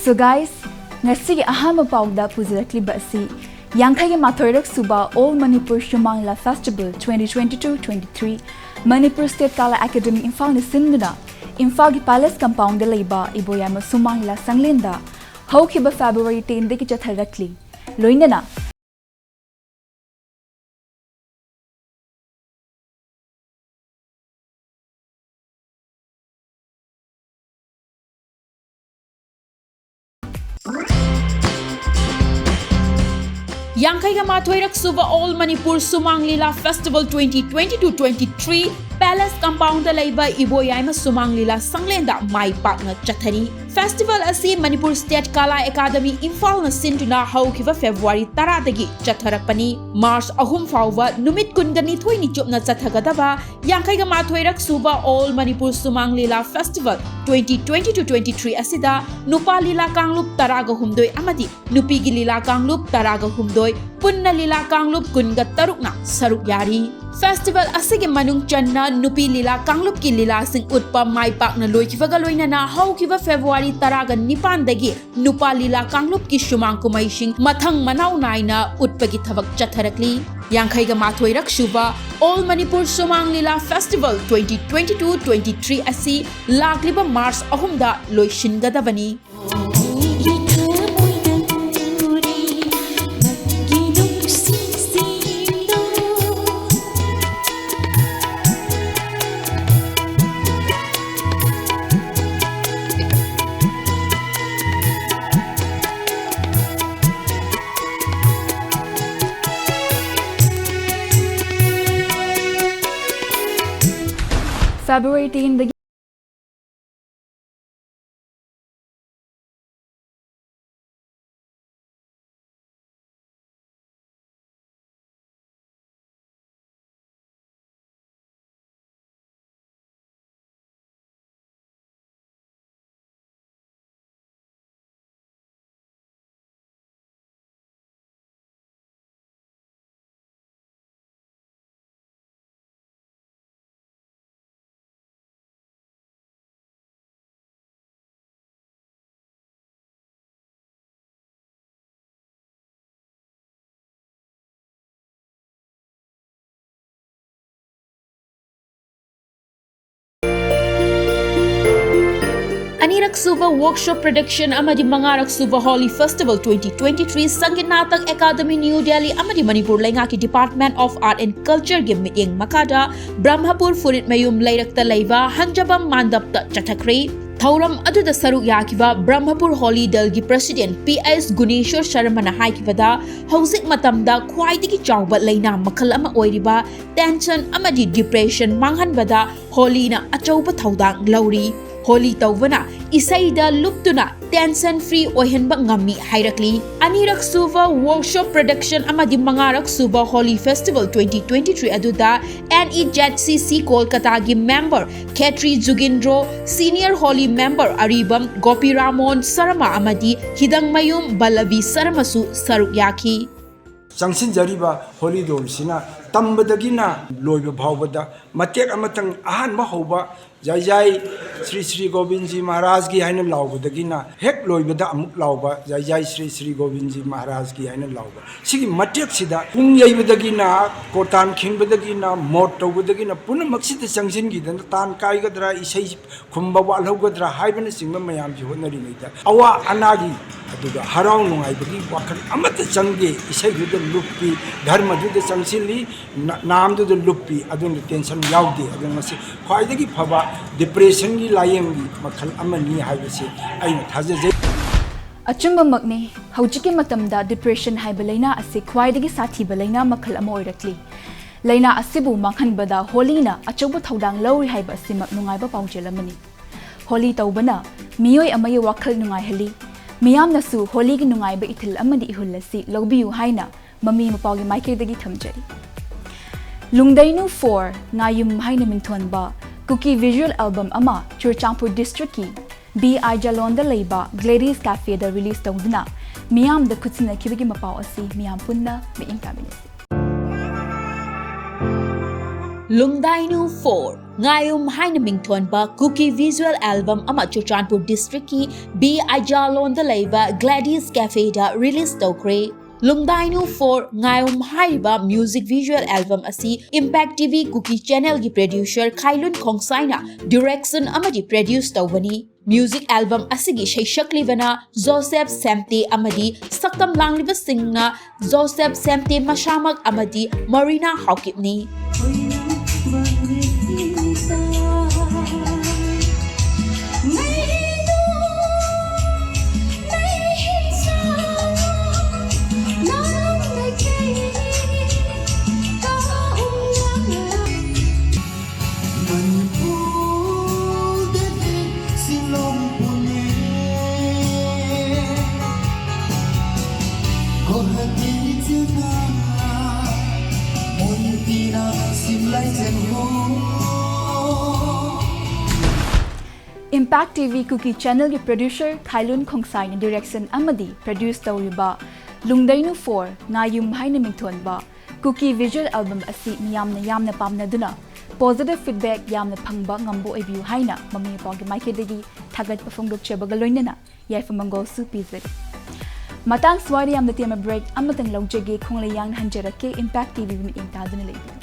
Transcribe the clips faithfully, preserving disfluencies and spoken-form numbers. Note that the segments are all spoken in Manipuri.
So guys, ꯉꯁꯤꯒꯤ ꯑꯍꯥꯟꯕ ꯄꯥꯎꯗ ꯄꯨꯖꯔꯛꯂꯤꯕ ꯑꯁꯤ ꯌꯥꯡꯈꯩꯒ ꯃꯥꯊꯣꯏꯔꯛ ꯁꯨꯕ All Manipur Sumang Lila Festival twenty twenty-two twenty-three, Manipur State Kala Academy ꯏꯝꯐꯥꯜꯅ ꯁꯤꯟꯗꯨꯅ ꯏꯝꯐꯥꯜꯒꯤ Palace Compoundꯗ ꯂꯩꯕ ꯏꯕꯣꯌꯥꯏꯃ ꯁꯨꯃꯥꯡ ꯂꯤꯂꯥ ꯁꯪꯂꯦꯟꯗ ꯍꯧꯈꯤꯕ February tenꯗꯒꯤ ꯆꯠꯊꯔꯛꯂꯤ꯫ ꯂꯣꯏꯅꯅ ꯌꯥꯡꯈꯩꯒ ꯃꯥꯊꯣꯏꯔꯛ ꯁꯨꯕ All Manipur Sumang Lila Festival twenty twenty-two twenty-three Palace Compoundꯗ ꯂꯩꯕ ꯏꯕꯣꯌꯥꯏꯃ ꯁꯨꯃꯥꯡ ꯂꯤꯂꯥ ꯁꯪꯂꯦꯟꯗ ꯃꯥꯏ ꯄꯥꯛꯅ ꯆꯠꯊꯔꯤ꯫ Festival ꯑꯁꯤ Manipur State Kala Academy ꯏꯝꯐꯥꯜꯅ ꯁꯤꯟꯗꯨꯅ ꯍꯧꯈꯤꯕ February ꯇꯔꯥꯗꯒꯤ ꯆꯠꯊꯔꯛꯄꯅꯤ꯫ March ꯑꯍꯨꯝ ꯐꯥꯎꯕ ꯅꯨꯃꯤꯠ ꯀꯨꯟꯒ ꯅꯤꯊꯣꯏꯅꯤ ꯆꯨꯞꯅ ꯆꯠꯊꯒꯗꯕ ꯌꯥꯡꯈꯩꯒ ꯃꯥꯊꯣꯏꯔꯛ ꯁꯨꯕ All Manipur Sumang Lila Festival twenty twenty-two twenty-three ꯑꯁꯤꯗ ꯅꯨꯄꯥ ꯂꯤꯂꯥ ꯀꯥꯡꯂꯨꯞ ꯇꯔꯥꯒ ꯍꯨꯝꯗꯣꯏ ꯑꯃꯗꯤ ꯅꯨꯄꯤꯒꯤ ꯂꯤꯂꯥ ꯀꯥꯡꯂꯨꯞ ꯇꯔꯥꯒ ꯍꯨꯝꯗꯣꯏ, ꯄꯨꯟꯅ ꯂꯤꯂꯥ ꯀꯥꯡꯂꯨꯞ ꯀꯨꯟꯒ ꯇꯔꯨꯛꯅ ꯁꯔꯨꯛ ꯌꯥꯔꯤ꯫ Festival ꯑꯁꯤꯒꯤ ꯃꯅꯨꯡ ꯆꯟꯅ ꯅꯨꯄꯤ ꯂꯤꯂꯥ ꯀꯥꯡꯂꯨꯞꯀꯤ ꯂꯤꯂꯥꯁꯤꯡ ꯎꯠꯄ ꯃꯥꯏ ꯄꯥꯛꯅ ꯂꯣꯏꯈꯤꯕꯒ ꯂꯣꯏꯅꯅ ꯍꯧꯈꯤꯕ February ꯇꯔꯥꯒ ꯅꯤꯄꯥꯟꯗꯒꯤ ꯅꯨꯄꯥ ꯂꯤꯂꯥ ꯀꯥꯡꯂꯨꯞꯀꯤ ꯁꯨꯃꯥꯡ ꯀꯨꯝꯍꯩꯁꯤꯡ ꯃꯊꯪ ꯃꯅꯥꯎ ꯅꯥꯏꯅ ꯎꯠꯄꯒꯤ ꯊꯕꯛ ꯆꯠꯊꯔꯛꯂꯤ꯫ ꯌꯥꯡꯈꯩꯒ ꯃꯥꯊꯣꯏꯔꯛ ꯁꯨꯕ All Manipur Sumang Lila Festival twenty twenty-two twenty-three ꯑꯁꯤ ꯂꯥꯛꯂꯤꯕ March ꯑꯍꯨꯝꯗ ꯂꯣꯏꯁꯤꯟꯒꯗꯕꯅꯤ꯫ February eighteenꯗꯒꯤ ꯑꯅꯤꯔꯛ ꯁꯨꯕ Workshop Production ꯑꯃꯗꯤ ꯃꯉꯥꯔꯛ ꯁꯨꯕ Holi Festival twenty twenty three Sangeet Natak academy new Delhi ꯑꯃꯗꯤ ꯃꯅꯤꯄꯨꯔ ꯂꯩꯉꯥꯛꯀꯤ Department of Art and Culture ꯒꯤ ꯃꯤꯠꯌꯦꯡ ꯃꯈꯥꯗ ꯕ꯭ꯔꯍ꯭ꯃꯄꯨꯔ ꯐꯨꯔꯤꯠꯃꯌꯨꯝ ꯂꯩꯔꯛꯇ ꯂꯩꯕ ꯍꯪꯖꯕꯝ ꯃꯥꯟꯗꯞꯇ ꯆꯠꯊꯈ꯭ꯔꯦ꯫ ꯊꯧꯔꯝ ꯑꯗꯨꯗ ꯁꯔꯨꯛ ꯌꯥꯈꯤꯕ ꯕ꯭ꯔꯍ꯭ꯃꯄꯨꯔ ꯍꯣꯂꯤ ꯗꯜꯒꯤ President P S ꯒꯨꯅꯦꯁ꯭ꯋꯔ ꯁꯔꯃꯅ ꯍꯥꯏꯈꯤꯕꯗ, ꯍꯧꯖꯤꯛ ꯃꯇꯝꯗ ꯈ꯭ꯋꯥꯏꯗꯒꯤ ꯆꯥꯎꯕ ꯂꯥꯏꯅꯥ ꯃꯈꯜ ꯑꯃ ꯑꯣꯏꯔꯤꯕ tension ꯑꯃꯗꯤ depression ꯃꯥꯡꯍꯟꯕꯗ ꯍꯣꯂꯤꯅ ꯑꯆꯧꯕ ꯊꯧꯗꯥꯡ ꯂꯧꯔꯤ꯫ ꯍꯣꯂꯤ ꯇꯧꯕꯅ ꯏꯁꯩꯗ ꯂꯨꯞꯇꯨꯅ tension free ꯑꯣꯏꯍꯟꯕ ꯉꯝꯃꯤ ꯍꯥꯏꯔꯛꯂꯤ꯫ ꯑꯅꯤꯔꯛ ꯁꯨꯕ Workshop Production ꯑꯃꯗꯤ ꯃꯉꯥꯔꯛ ꯁꯨꯕ Holi Festival twenty twenty three ꯑꯗꯨꯗ N E Z C C ꯀꯣꯜꯀꯇꯥꯒꯤ member ꯈꯦꯇ꯭ꯔꯤ ꯖꯨꯒꯤꯟꯗ꯭ꯔꯣ, senior Holi member ꯑꯔꯤꯕꯝ ꯒꯣꯄꯤꯔꯥꯃꯣꯟ ꯁꯔꯃ ꯑꯃꯗꯤ ꯍꯤꯗꯪꯃꯌꯨꯝ ꯕꯜꯂꯕꯤ ꯁꯔꯃꯁꯨ ꯁꯔꯨꯛ ꯌꯥꯈꯤ꯫ ꯆꯪꯁꯤꯟꯖꯔꯤꯕ ꯍꯣꯂꯤ ꯗꯣꯝꯁꯤꯅ ꯇꯝꯕꯗꯒꯤꯅ ꯂꯣꯏꯕ ꯐꯥꯎꯕꯗ ꯃꯇꯦꯛ ꯑꯃꯇꯪ ꯑꯍꯥꯟꯕ ꯍꯧꯕ ꯖꯥꯏ ꯖꯥꯏ ꯁ꯭ꯔꯤ ꯁ꯭ꯔꯤ ꯒꯣꯕꯤꯟꯖꯤ ꯃꯍꯥꯔꯥꯖꯀꯤ ꯍꯥꯏꯅ ꯂꯥꯎꯕꯗꯒꯤꯅ ꯍꯦꯛ ꯂꯣꯏꯕꯗ ꯑꯃꯨꯛ ꯂꯥꯎꯕ ꯖꯥꯏ ꯖꯥꯏ ꯁ꯭ꯔꯤ ꯁ꯭ꯔꯤ ꯒꯣꯕꯤꯟꯖꯤ ꯃꯍꯥꯔꯥꯖꯀꯤ ꯍꯥꯏꯅ ꯂꯥꯎꯕ꯫ ꯁꯤꯒꯤ ꯃꯇꯦꯛꯁꯤꯗ ꯄꯨꯡ ꯌꯩꯕꯗꯒꯤꯅ ꯀꯣꯔꯇꯥꯟ ꯈꯤꯡꯕꯗꯒꯤꯅ ꯃꯣꯠ ꯇꯧꯕꯗꯒꯤꯅ ꯄꯨꯝꯅꯃꯛꯁꯤꯗ ꯆꯪꯁꯤꯟꯈꯤꯗꯅ ꯇꯥꯟ ꯀꯥꯏꯒꯗ꯭ꯔꯥ, ꯏꯁꯩ ꯈꯨꯝꯕ ꯋꯥꯠꯍꯧꯒꯗ꯭ꯔꯥ ꯍꯥꯏꯕꯅꯆꯤꯡꯕ ꯃꯌꯥꯝꯁꯤ ꯍꯣꯠꯅꯔꯤꯉꯩꯗ ꯑꯋꯥ ꯑꯅꯥꯒꯤ ꯑꯗꯨꯒ ꯍꯔꯥꯎ ꯅꯨꯡꯉꯥꯏꯕꯒꯤ ꯋꯥꯈꯜ ꯑꯃꯠꯇ ꯆꯪꯗꯦ꯫ ꯏꯁꯩꯗꯨꯗ ꯂꯨꯞꯄꯤ, ꯙꯔꯃꯗꯨꯗ ꯆꯪꯁꯤꯜꯂꯤ, ꯅ- ꯅꯥꯝꯗꯨꯗ ꯂꯨꯞꯄꯤ, ꯑꯗꯨꯅ tension ꯌꯥꯎꯗꯦ꯫ ꯑꯗꯨꯅ ꯃꯁꯤ ꯈ꯭ꯋꯥꯏꯗꯒꯤ ꯐꯕ depressionꯒꯤ ꯂꯥꯏꯌꯦꯡꯒꯤ ꯃꯈꯜ ꯑꯃꯅꯤ ꯍꯥꯏꯕꯁꯤ ꯑꯩꯅ ꯊꯥꯖꯖꯩ꯫ ꯑꯆꯨꯝꯕꯃꯛꯅꯤ, ꯍꯧꯖꯤꯛꯀꯤ ꯃꯇꯝꯗ depression ꯍꯥꯏꯕ ꯂꯥꯏꯅꯥ ꯑꯁꯤ ꯈ꯭ꯋꯥꯏꯗꯒꯤ ꯁꯥꯊꯤꯕ ꯂꯥꯏꯅꯥ ꯃꯈꯜ ꯑꯃ ꯑꯣꯏꯔꯛꯂꯤ꯫ ꯂꯥꯏꯅꯥ ꯑꯁꯤꯕꯨ ꯃꯥꯡꯍꯟꯕꯗ ꯍꯣꯂꯤꯅ ꯑꯆꯧꯕ ꯊꯧꯗꯥꯡ ꯂꯧꯔꯤ ꯍꯥꯏꯕ ꯑꯁꯤꯃꯛ ꯅꯨꯡꯉꯥꯏꯕ ꯄꯥꯎꯖꯦꯜ ꯑꯃꯅꯤ꯫ ꯍꯣꯂꯤ ꯇꯧꯕꯅ ꯃꯤꯑꯣꯏ ꯑꯃꯒꯤ ꯋꯥꯈꯜ ꯅꯨꯡꯉꯥꯏꯍꯜꯂꯤ꯫ ꯃꯤꯌꯥꯝꯅꯁꯨ ꯍꯣꯂꯤꯒꯤ ꯅꯨꯡꯉꯥꯏꯕ ꯏꯊꯤꯜ ꯑꯃꯗꯤ ꯏꯍꯨꯜ ꯑꯁꯤ ꯂꯧꯕꯤꯌꯨ ꯍꯥꯏꯅ ꯃꯃꯤ ꯃꯄꯥꯒꯤ ꯃꯥꯏꯀꯩꯗꯒꯤ ꯊꯝꯖꯔꯤ꯫ ꯂꯨꯡꯗꯩꯅꯨ four ꯉꯥꯌꯨꯝ ꯍꯥꯏꯅ ꯃꯤꯡꯊꯣꯟꯕ ꯀꯨꯀꯤ visual album ꯑꯃ ꯆꯨꯔꯆꯥꯟꯄꯨꯔ districtꯀꯤ B I ꯖꯥꯂꯣꯟꯗ ꯂꯩꯕ Gladys Cafeꯗ release ꯇꯧꯗꯨꯅ ꯃꯤꯌꯥꯝꯗ ꯈꯨꯠꯁꯤꯟꯅꯈꯤꯕꯒꯤ ꯃꯄꯥꯎ ꯑꯁꯤ ꯃꯤꯌꯥꯝ ꯄꯨꯟꯅ ꯃꯤꯠꯌꯦꯡ ꯇꯥꯃꯤꯟꯅꯁꯤ꯫ ꯂꯨꯡꯗꯥꯏꯅꯨ four ꯉꯥꯌꯨꯝ ꯍꯥꯏꯅ ꯃꯤꯡꯊꯣꯟꯕ ꯀꯨꯀꯤ visual album ꯑꯃ ꯆꯨꯔꯆꯥꯟꯄꯨꯔ districtꯀꯤ B I ꯖꯥꯂꯣꯟꯗ ꯂꯩꯕ Gladys Cafeꯗ release ꯇꯧꯈ꯭ꯔꯦ꯫ ꯂꯨꯡꯗꯥꯏꯅꯨ four ꯉꯥꯌꯨꯝ ꯍꯥꯏꯔꯤꯕ music visual album ꯑꯁꯤ Impact T V ꯀꯨꯀꯤ channelꯒꯤ producer ꯈꯥꯏꯂꯨꯟ ꯈꯣꯡꯁꯥꯏꯅ direction ꯑꯃꯗꯤ produce ꯇꯧꯕꯅꯤ꯫ Music album ꯑꯁꯤꯒꯤ ꯁꯩꯁꯛꯂꯤꯕꯅ ꯖꯣꯁꯦꯐ ꯁꯦꯝꯇꯦ ꯑꯃꯗꯤ ꯁꯛꯇꯝ ꯂꯥꯡꯂꯤꯕꯁꯤꯡꯅ ꯖꯣꯁꯦꯐ ꯁꯦꯝꯇꯦ ꯃꯁꯥꯃꯛ ꯑꯃꯗꯤ ꯃꯔꯤꯅꯥ ꯍꯥꯎꯀꯤꯞꯅꯤ꯫ Impact T V Kuki Channel ꯒꯤ producer ꯈꯥꯏꯂꯨꯟ ꯈꯣꯡꯁꯥꯏꯅ direction ꯑꯃꯗꯤ produce ꯇꯧꯔꯤꯕ ꯂꯨꯡꯗꯩꯅꯨ four ꯉꯥꯌꯨꯝ ꯍꯥꯏꯅ ꯃꯤꯡꯊꯣꯟꯕ ꯀꯨꯀꯤ visual album ꯑꯁꯤ ꯃꯤꯌꯥꯝꯅ ꯌꯥꯝꯅ ꯄꯥꯝꯅꯗꯨꯅ positive feedback ꯌꯥꯝꯅ ꯐꯪꯕ ꯉꯝꯕ ꯑꯣꯏꯕꯤꯌꯨ ꯍꯥꯏꯅ ꯃꯃꯥ ꯃꯄꯥꯒꯤ ꯃꯥꯏꯀꯩꯗꯒꯤ ꯊꯥꯒꯠꯄ ꯐꯣꯡꯗꯣꯛꯆꯕꯒ ꯂꯣꯏꯅꯅ ꯌꯥꯏꯐ ꯃꯪꯒꯣꯜꯁꯨ ꯄꯤꯖꯔꯤ꯫ ꯃꯇꯥꯡ ꯁ꯭ꯋꯥꯏꯗ ꯌꯥꯝꯅ ꯇꯦꯟꯕ break ꯑꯃꯇꯪ ꯂꯧꯖꯒꯦ꯫ ꯈꯣꯡꯂꯩ ꯌꯥꯡꯅ ꯍꯟꯖꯔꯛꯀꯦ꯫ Impact T V ꯕꯨ ꯃꯤꯠꯌꯦꯡ ꯇꯥꯗꯨꯅ ꯂꯩꯕꯤꯌꯨ꯫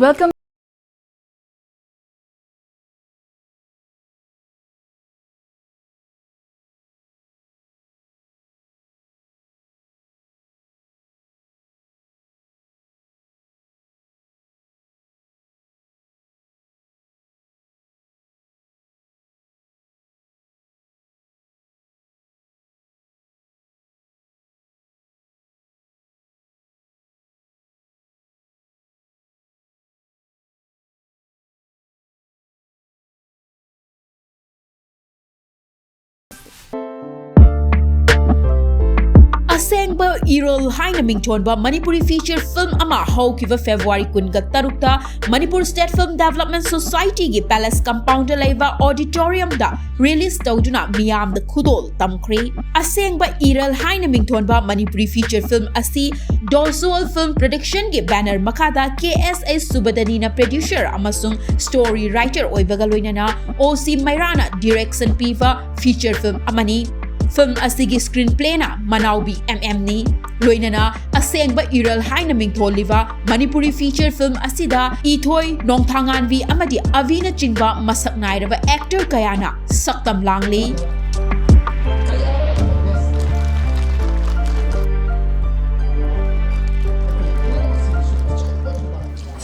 Welcome. ꯑꯁꯦꯡꯕ ꯏꯔꯣꯜ ꯍꯥꯏꯅ ꯃꯤꯡꯊꯣꯟꯕ ꯃꯅꯤꯄꯨꯔꯤ feature film ꯑꯃ ꯍꯧꯈꯤꯕ February ꯀꯨꯟꯒ ꯇꯔꯨꯛꯇ Manipur State Film Development Society ꯒꯤ palace compound ꯗ ꯂꯩꯕ auditorium ꯗ release ꯇꯧꯗꯨꯅ ꯃꯤꯌꯥꯝꯗ ꯈꯨꯗꯣꯜ ꯇꯝꯈ꯭ꯔꯦ꯫ ꯑꯁꯦꯡꯕ ꯏꯔꯣꯜ ꯍꯥꯏꯅ ꯃꯤꯡꯊꯣꯟꯕ ꯃꯅꯤꯄꯨꯔꯤ feature film ꯑꯁꯤ Dorsal Film Production ꯒꯤ banner ꯃꯈꯥꯗ K S H ꯁꯨꯕꯗꯅꯤꯅ producer ꯑꯃꯁꯨꯡ story writer ꯑꯣꯏꯕꯒ ꯂꯣꯏꯅꯅ O C ꯃꯩꯔꯥꯅ direction ꯄꯤꯕ feature film ꯑꯃꯅꯤ꯫ Film ꯑꯁꯤꯒꯤ screenplay ꯅ ꯃꯅꯥꯎꯕꯤ M M ꯅꯤ꯫ ꯂꯣꯏꯅꯅ ꯑꯁꯦꯡꯕ ꯏꯔꯣꯜ ꯍꯥꯏꯅ ꯃꯤꯡꯊꯣꯜꯂꯤꯕ ꯃꯅꯤꯄꯨꯔꯤ feature film ꯑꯁꯤꯗ ꯏꯊꯣꯏ, ꯅꯣꯡꯊꯥꯉꯥꯟꯕꯤ ꯑꯃꯗꯤ ꯑꯕꯤꯅꯆꯤꯡꯕ ꯃꯁꯛ ꯅꯥꯏꯔꯕ actor ꯀꯌꯥꯅ ꯁꯛꯇꯝ ꯂꯥꯡꯂꯤ꯫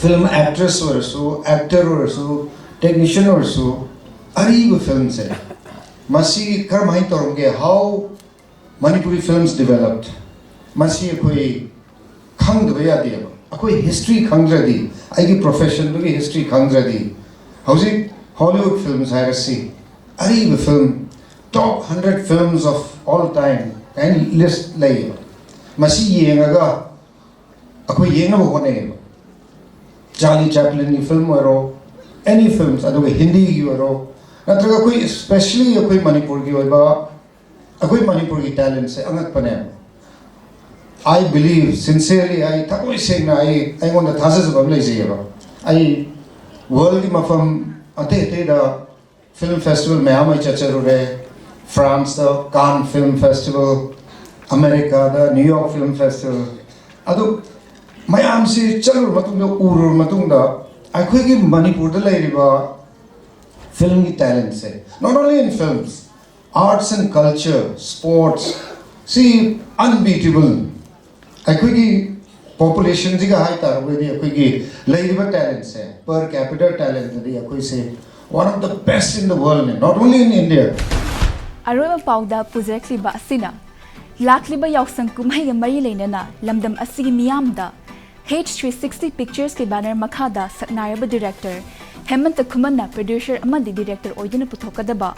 Film actress ꯑꯣꯏꯔꯁꯨ, actor ꯑꯣꯏꯔꯁꯨ, technician ꯑꯣꯏꯔꯁꯨ, ꯑꯔꯤꯕ film ꯁꯦ ꯃꯁꯤ ꯀꯔꯝꯍꯥꯏꯅ ꯇꯧꯔꯝꯒꯦ, how Manipuri films developed, ꯃꯁꯤ ꯑꯩꯈꯣꯏ ꯈꯪꯗꯕ ꯌꯥꯗꯦꯕ꯫ ꯑꯩꯈꯣꯏ history ꯈꯪꯗ꯭ꯔꯗꯤ, ꯑꯩꯒꯤ profession ꯗꯨꯒꯤ history ꯈꯪꯗ꯭ꯔꯗꯤ, ꯍꯧꯖꯤꯛ Hollywood films ꯍꯥꯏꯔꯁꯤ, ꯑꯔꯤꯕ film, top hundred films of all time ꯀꯥꯏꯅ list ꯂꯩꯌꯦꯕ꯫ ꯃꯁꯤ ꯌꯦꯡꯉꯒ ꯑꯩꯈꯣꯏ ꯌꯦꯡꯅꯕ ꯍꯣꯠꯅꯩꯌꯦꯕ꯫ Charlie Chaplin ꯒꯤ film ꯑꯣꯏꯔꯣ, any films, ꯑꯗꯨꯒ Hindi ꯒꯤ ꯑꯣꯏꯔꯣ, ꯅꯠꯇ꯭ꯔꯒ ꯑꯩꯈꯣꯏ especially ꯑꯩꯈꯣꯏ ꯃꯅꯤꯄꯨꯔꯒꯤ ꯑꯣꯏꯕ, ꯑꯩꯈꯣꯏ ꯃꯅꯤꯄꯨꯔꯒꯤ talent say ꯑꯉꯛꯄꯅꯦꯕ꯫ I believe sincerely, ꯑꯩ ꯊꯃꯣꯏ ꯁꯦꯡꯅ ꯑꯩ, ꯑꯩꯉꯣꯟꯗ ꯊꯥꯖꯖꯕ ꯑꯃ ꯂꯩꯖꯩꯌꯦꯕ꯫ ꯑꯩ world ꯒꯤ ꯃꯐꯝ ꯑꯇꯩ ꯑꯇꯩꯗ film festival ꯃꯌꯥꯝ ꯑꯩ ꯆꯠꯆꯔꯨꯔꯦ꯫ France ꯇ Cannes Film Festival, America ꯗ New York Film Festival, ꯑꯗꯨ ꯃꯌꯥꯝꯁꯤ ꯆꯠꯂꯨꯔ ꯃꯇꯨꯡꯗ, ꯎꯔꯨꯔ ꯃꯇꯨꯡꯗ, ꯑꯩꯈꯣꯏꯒꯤ ꯃꯅꯤꯄꯨꯔꯗ ꯂꯩꯔꯤꯕ film ꯒꯤ talent say, not only in films, arts and culture, sports, ꯁꯤ unbeatable꯫ ꯑꯩꯈꯣꯏꯒꯤ population ꯁꯤꯒ ꯍꯥꯏ ꯇꯥꯔꯒꯗꯤ, ꯑꯩꯈꯣꯏꯒꯤ ꯂꯩꯔꯤꯕ talent ꯁꯦ, per capita talent ꯇꯗꯤ ꯑꯩꯈꯣꯏꯁꯦ one of the best in the world ꯅꯦ, not only in India꯫ ꯑꯔꯣꯏꯕ ꯄꯥꯎꯗ ꯄꯨꯖꯔꯛꯂꯤꯕ ꯑꯁꯤꯅ ꯂꯥꯛꯂꯤꯕ ꯌꯥꯎꯁꯪ ꯀꯨꯝꯍꯩꯒ ꯃꯔꯤ ꯂꯩꯅꯅ ꯂꯝꯗꯝ ꯑꯁꯤꯒꯤ ꯃꯤꯌꯥꯝꯗ H three sixty Pictures ꯀꯤ banner ꯃꯈꯥꯗ ꯁꯛꯅꯥꯏꯔꯕ director ꯍꯦꯃꯟꯇ ꯈꯨꯃꯟꯅ producer ꯑꯃꯗꯤ director ꯑꯣꯏꯗꯨꯅ ꯄꯨꯊꯣꯛꯀꯗꯕ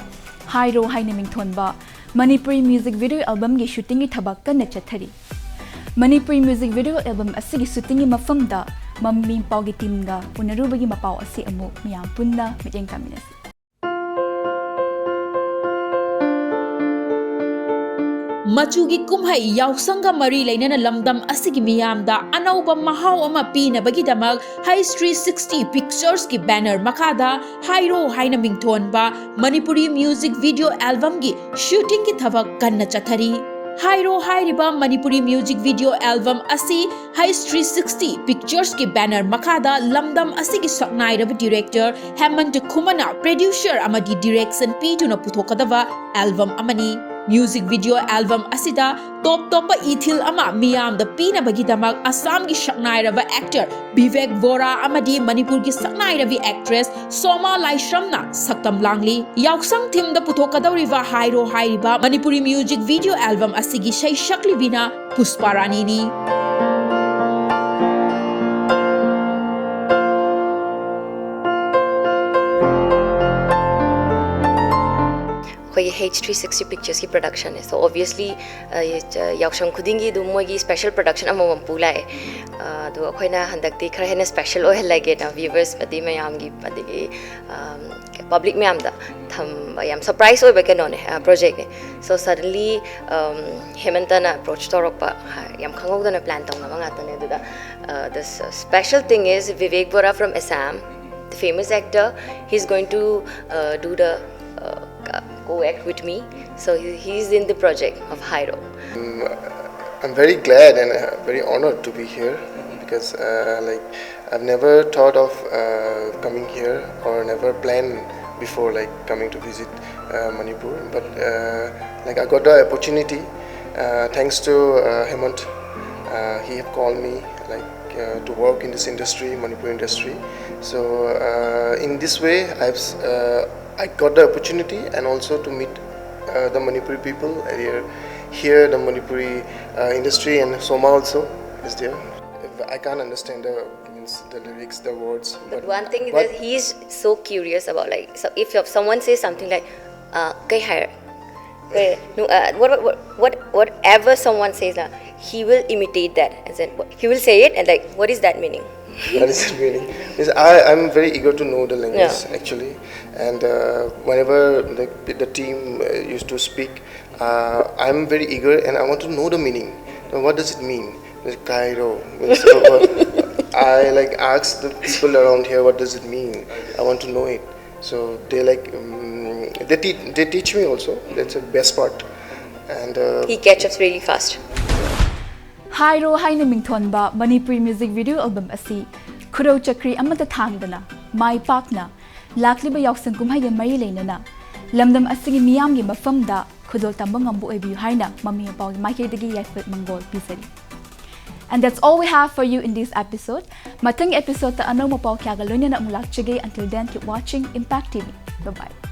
ꯍꯥꯏꯔꯣ ꯍꯥꯏꯅ ꯃꯤꯡꯊꯣꯟꯕ ꯃꯅꯤꯄꯨꯔꯤ ꯃ꯭ꯌꯨꯖꯤꯛ ꯚꯤꯗꯤꯑꯣ ꯑꯦꯜꯕꯝꯒꯤ ꯁꯨꯇꯤꯡꯒꯤ ꯊꯕꯛ ꯀꯟꯅ ꯆꯠꯊꯔꯤ꯫ ꯃꯅꯤꯄꯨꯔꯤ ꯃ꯭ꯌꯨꯖꯤꯛ ꯚꯤꯗꯤꯑꯣ ꯑꯦꯜꯕꯝ ꯑꯁꯤꯒꯤ ꯁꯨꯇꯤꯡꯒꯤ ꯃꯐꯝꯗ ꯃꯃꯤ ꯄꯥꯎꯒꯤ ꯇꯤꯝꯒ ꯎꯅꯔꯨꯕꯒꯤ ꯃꯄꯥꯎ ꯑꯁꯤ ꯑꯃꯨꯛ ꯃꯤꯌꯥꯝ ꯄꯨꯟꯅ ꯃꯤꯠꯌꯦꯡ ꯇꯥꯃꯤꯟꯅꯁꯤ꯫ ꯃꯆꯨꯒꯤ ꯀꯨꯝꯍꯩ ꯌꯥꯎꯁꯪꯒ ꯃꯔꯤ ꯂꯩꯅꯅ ꯂꯝꯗꯝ ꯑꯁꯤꯒꯤ ꯃꯤꯌꯥꯝꯗ ꯑꯅꯧꯕ ꯃꯍꯥꯎ ꯑꯃ ꯄꯤꯅꯕꯒꯤꯗꯃꯛ ꯍꯩꯁ ꯊ꯭ꯔꯤ ꯁꯤꯛꯁꯇꯤ ꯄꯤꯛꯆꯔꯁꯀꯤ ꯕꯦꯅꯔ ꯃꯈꯥꯗ ꯍꯥꯏꯔꯣ ꯍꯥꯏꯅ ꯃꯤꯡꯊꯣꯟꯕ ꯃꯅꯤꯄꯨꯔꯤ ꯃ꯭ꯌꯨꯖꯤꯛ ꯚꯤꯗꯤꯑꯣ ꯑꯦꯜꯕꯝꯒꯤ ꯁꯨꯇꯤꯡꯒꯤ ꯊꯕꯛ ꯀꯟꯅ ꯆꯠꯊꯔꯤ꯫ ꯍꯥꯏꯔꯣ ꯍꯥꯏꯔꯤꯕ ꯃꯅꯤꯄꯨꯔꯤ ꯃ꯭ꯌꯨꯖꯤꯛ ꯚꯤꯗꯤꯑꯣ ꯑꯦꯜꯕꯝ ꯑꯁꯤ ꯍꯩꯁ ꯊ꯭ꯔꯤ ꯁꯤꯛꯁꯇꯤ ꯄꯤꯛꯆꯔꯁꯀꯤ ꯕꯦꯅꯔ ꯃꯈꯥꯗ ꯂꯝꯗꯝ ꯑꯁꯤꯒꯤ ꯁꯛꯅꯥꯏꯔꯕ ꯗꯤꯔꯦꯛꯇꯔ ꯍꯦꯃꯟꯇ ꯈꯨꯃꯟꯅ ꯄ꯭ꯔꯣꯗ꯭ꯌꯨꯁꯔ ꯑꯃꯗꯤ ꯗꯤꯔꯦꯛꯁꯟ ꯄꯤꯗꯨꯅ ꯄꯨꯊꯣꯛꯀꯗꯕ ꯑꯦꯜꯕꯝ ꯑꯃꯅꯤ꯫ ꯃ꯭ꯌꯨꯖꯤꯛ ꯚꯤꯗꯤꯑꯣ ꯑꯦꯜꯕꯝ ꯑꯁꯤꯗ ꯇꯣꯞ ꯇꯣꯞꯄ ꯏꯊꯤꯜ ꯑꯃ ꯃꯤꯌꯥꯝꯗ ꯄꯤꯅꯕꯒꯤꯗꯃꯛ ꯑꯁꯥꯝꯒꯤ ꯁꯛꯅꯥꯏꯔꯕ ꯑꯦꯛꯇꯔ ꯕꯤꯕꯦꯛ ꯕꯣꯔꯥ ꯑꯃꯗꯤ ꯃꯅꯤꯄꯨꯔꯒꯤ ꯁꯛꯅꯥꯏꯔꯕꯤ ꯑꯦꯛꯇ꯭ꯔꯦꯁ ꯁꯣꯃꯥ ꯂꯥꯏꯁ꯭ꯔꯝꯅ ꯁꯛꯇꯝ ꯂꯥꯡꯂꯤ꯫ ꯌꯥꯎꯁꯪ ꯊꯤꯝꯗ ꯄꯨꯊꯣꯛꯀꯗꯧꯔꯤꯕ ꯍꯥꯏꯔꯣ ꯍꯥꯏꯔꯤꯕ ꯃꯅꯤꯄꯨꯔꯤ ꯃ꯭ꯌꯨꯖꯤꯛ ꯚꯤꯗꯤꯑꯣ ꯑꯦꯜꯕꯝ ꯑꯁꯤꯒꯤ ꯁꯩꯁꯛꯂꯤꯕꯤꯅ ꯄꯨꯁꯄꯥ ꯔꯥꯅꯤꯅꯤ꯫ ꯑꯩꯈꯣꯏꯒꯤ ꯍꯩꯆ ꯊ꯭ꯔꯤ ꯁꯤꯛꯁꯇꯤ ꯄꯤꯛꯆꯔꯁꯀꯤ ꯄ꯭ꯔꯗꯛꯁꯟꯅꯦ꯫ So obviously, ꯑ, ꯌꯥꯎꯁꯪ ꯈꯨꯗꯤꯡꯒꯤ ꯑꯗꯨꯝ ꯃꯣꯏꯒꯤ ꯁ꯭ꯄꯦꯁꯦꯜ ꯄ꯭ꯔꯗꯛꯁꯟ ꯑꯃꯃꯝ ꯄꯨ ꯂꯥꯛꯑꯦ꯫ ꯑ, ꯑꯗꯣ ꯑꯩꯈꯣꯏꯅ ꯍꯟꯗꯛꯇꯤ ꯈꯔ ꯍꯦꯟꯅ ꯁ꯭ꯄꯦꯁꯦꯜ ꯑꯣꯏꯍꯜꯂꯒꯦꯅ ꯚ꯭ꯌꯨꯋꯔꯁ ꯑꯗꯩ ꯃꯌꯥꯝꯒꯤ, ꯑꯗꯒꯤ, ꯑꯝ, ꯄꯕ꯭ꯂꯤꯛ ꯃꯌꯥꯝꯗ ꯊꯝꯕ ꯌꯥꯝ ꯁꯔꯄ꯭ꯔꯥꯏꯁ ꯑꯣꯏꯕ ꯀꯩꯅꯣꯅꯦ, ꯑ, ꯄ꯭ꯔꯣꯖꯦꯛꯅꯦ꯫ So suddenly, ꯑꯝ, ꯍꯦꯃꯟꯇꯅ ꯑꯦꯄ꯭ꯔꯣꯆ ꯇꯧꯔꯛꯄ, ꯍꯥ, ꯌꯥꯝ ꯈꯪꯍꯧꯗꯅ ꯄ꯭ꯂꯥꯟ ꯇꯧꯅꯕ ꯉꯥꯛꯇꯅꯦ꯫ ꯑꯗꯨꯗ, ꯑ, the s-, special thing is Vivek Bora from Assam, the famous actor, he's going to, uh, do the, uh, co-act with me. So he, he's in the project of Hairo. Um, I'm very glad and, uh, very honored to be here because, uh, like, I've never thought of, uh, coming here or never planned before, like, coming to visit, uh, Manipur. But, uh, like, I got the opportunity, uh, thanks to, uh, Hemant. Uh, he have called me, like, uh, to work in this industry, Manipur industry. So, uh, in this way, I've s-, uh, I got the opportunity and also to meet, uh, the Manipuri people here. Here, the Manipuri, uh, industry and Soma also is there. I can't understand the, means, the lyrics, the words. But, but one thing is that he's so curious about, like, so if someone says something like, uh, "Kei hai?" Eh, no, uh, what, what, what, whatever someone says, uh, he will imitate that. And then what- he will say it, and like, what is that meaning? What is it meaning? Yes, I, I'm very eager to know the language actually, and uh, whenever the, the team uh, used to speak, uh, I'm very eager and I want to know the meaning. So what does it mean? Like Cairo. Means, uh, what- I like ask the people around here, what does it mean? I want to know it. So they like um, they te- they teach me also. That's the best part. And uh, He catch ups really fast. ꯍꯥꯏꯔꯣ ꯍꯥꯏꯅ ꯃꯤꯡꯊꯣꯟꯕ ꯃꯅꯤꯄꯨꯔꯤ ꯃ꯭ꯌꯨꯖꯤꯛ ꯚꯤꯗꯤꯑꯣ ꯑꯦꯜꯕꯝ ꯑꯁꯤ ꯈꯨꯗꯧ ꯆꯀ꯭ꯔꯤ ꯑꯃꯠꯇ ꯊꯥꯡꯗꯅ ꯃꯥꯏ ꯄꯥꯛꯅ ꯂꯥꯛꯂꯤꯕ ꯌꯥꯎꯁꯪ ꯀꯨꯝꯍꯩꯒ ꯃꯔꯤ ꯂꯩꯅꯅ ꯂꯝꯗꯝ ꯑꯁꯤꯒꯤ ꯃꯤꯌꯥꯝꯒꯤ ꯃꯐꯝꯗ ꯈꯨꯗꯣꯜ ꯇꯝꯕ ꯉꯝꯕ ꯑꯣꯏꯕꯤꯌꯨ ꯍꯥꯏꯅ ꯃꯃꯤ ꯃꯄꯥꯒꯤ ꯃꯥꯏꯀꯩꯗꯒꯤ ꯌꯥꯏꯐ ꯃꯪꯒꯣꯜ ꯄꯤꯖꯔꯤ꯫ And that's all we have for you in this episode. ꯃꯊꯪꯒꯤ episode ꯇ ꯑꯅꯧꯕ ꯄꯥꯎ ꯀꯌꯥꯒ ꯂꯣꯏꯅꯅ ꯑꯃꯨꯛ ꯂꯥꯛꯆꯒꯦ. Until then, keep watching Impact T V. Bye bye.